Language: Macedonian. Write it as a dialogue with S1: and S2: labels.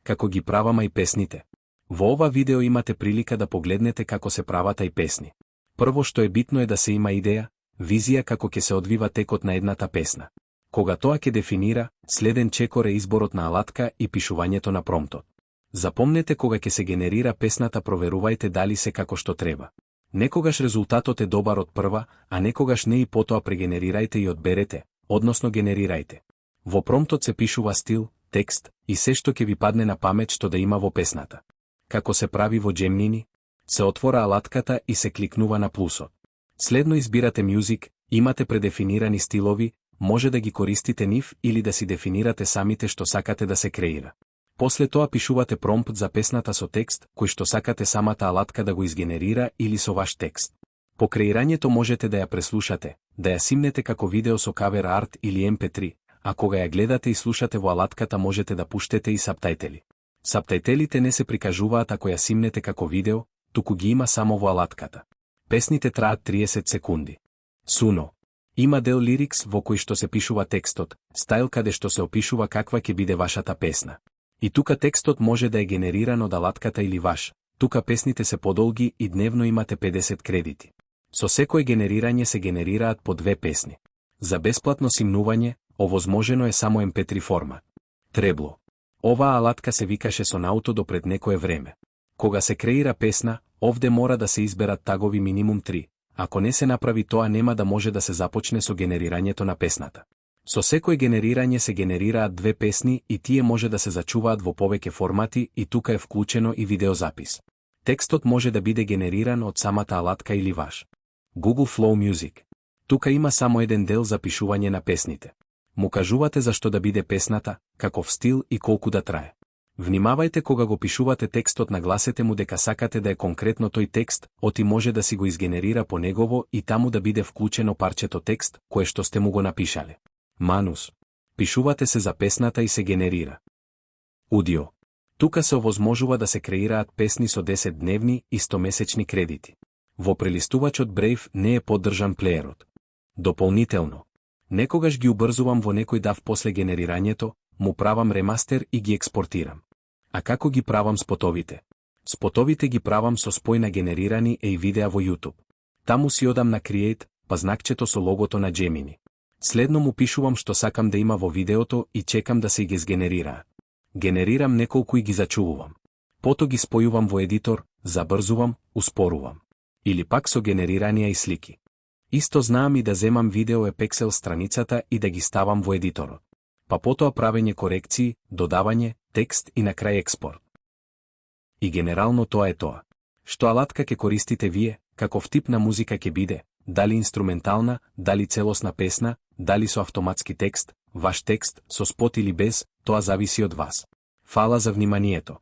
S1: како ги правам и песните. Во ова видео имате прилика да погледнете како се прават и песни. Прво што е битно е да се има идеја, визија како ќе се одвива текот на едната песна. Кога тоа ќе дефинира, следен чекор е изборот на алатка и пишувањето на промптот. Запомнете кога ќе се генерира песната, проверувајте дали се како што треба. Некогаш резултатот е добар од прва, а некогаш не и потоа прегенерирајте и одберете, односно генерирајте. Во промптот се пишува стил, текст и се што ќе ви падне на памет што да има во песната. Како се прави во Gemini? Се отвора алатката и се кликнува на плусот. Следно избирате Music, имате предефинирани стилови, може да ги користите нив или да си дефинирате самите што сакате да се креира. После тоа пишувате промпт за песната со текст, кој што сакате самата алатка да го изгенерира или со ваш текст. По креирањето можете да ја преслушате, да ја симнете како видео со кавер арт или MP3, а кога ја гледате и слушате во алатката можете да пуштете и сабтајтели. Сабтајтелите не се прикажуваат ако ја симнете како видео, туку ги има само во алатката. Песните траат 30 секунди. Суно. Има дел лирикс во кој што се пишува текстот, стайл каде што се опишува каква ќе биде вашата песна. И тука текстот може да е генериран од алатката или ваш, тука песните се подолги и дневно имате 50 кредити. Со секој генерирање се генерираат по 2 песни. За бесплатно симнување, овозможено е само MP3 формат. Требло. Оваа алатка се викаше Sonauto до пред некое време. Кога се креира песна, овде мора да се изберат тагови минимум 3. Ако не се направи тоа нема да може да се започне со генерирањето на песната. Со секој генерирање се генерираат 2 песни и тие може да се зачуваат во повеќе формати и тука е вклучено и видеозапис. Текстот може да биде генериран од самата алатка или ваш. Google Flow Music. Тука има само еден дел за пишување на песните. Му кажувате зашто да биде песната, каков стил и колку да трае. Внимавајте кога го пишувате текстот, нагласете му дека сакате да е конкретно тој текст, оти може да си го изгенерира по негово и таму да биде вклучено парчето текст, кое што сте му го напишале. Манус. Пишувате се за песната и се генерира. Удио. Тука се овозможува да се креираат песни со 10-дневни и 100-месечни кредити. Во прелистувачот Brave не е поддржан плеерот. Дополнително. Некогаш ги убрзувам во некој дав после генерирањето, му правам ремастер и ги експортирам. А како ги правам спотовите? Спотовите ги правам со спој на генерирани и видеа во YouTube. Таму си одам на Create, па знакчето со логото на Gemini. Следно му пишувам што сакам да има во видеото и чекам да се ги сгенерираат. Генерирам неколку и ги зачувувам. Пото ги спојувам во едитор, забрзувам, успорувам. Или пак со генерирања и слики. Исто знаам и да земам видео Epexel страницата и да ги ставам во едиторот. Па потоа правење корекции, додавање, текст и на крај експорт. И генерално тоа е тоа. Што алатка ќе користите вие, каков тип на музика ќе биде, дали инструментална, дали целосна песна, дали со автоматски текст, ваш текст, со спот или без, тоа зависи од вас. Фала за вниманието.